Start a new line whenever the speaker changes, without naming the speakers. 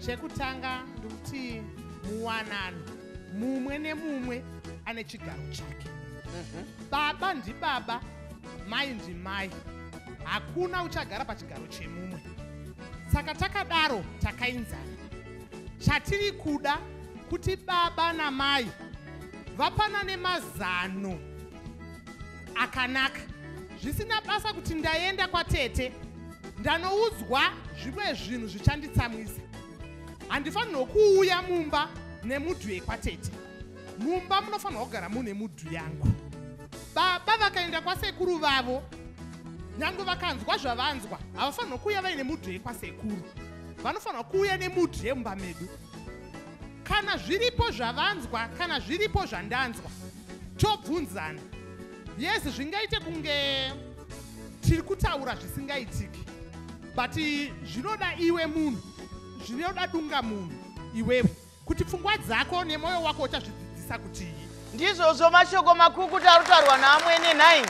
Chekutanga ndikuti muwanano, mumwe nemumwe ane chigaro chake. Baba ndibaba, mai ndimai, hakuna uchagara pachigaro chemumwe. Saka takadaro takainzana. Chatiri kuda kuti baba namai vapanane mazano akanaka, zvisina basa kuti ndaenda kwatete ndanoudzwa zvimwe zvinhu zvichanditsamwisa. Handifanirwa kuuya mumba nemudhu yekwatete. Mumba munofanirwa kugara mune mudhu yangu. Baba vakaenda kwasekuru vavo, nyange vakanzwa zvavanzwa, havafanirwa kuuya vaine mudhu yekwasekuru. Vanofanirwa kuuya nemudhu yemumba medu. Kana zviripo zvavanzwa, kana zviripo zvandanzwa, tobvunzana. Yes, zvingaite kunge tiri kutaura zvisingaitiki, but zvinoda iwe munhu, zvinoda dunga munhu iwewe, kuti pfungwa dzako nemwoyo wako uchazvidzidzisa kutii.
Ndizvozvo mashoko makukuta ari kutaurwa naamwene nhai.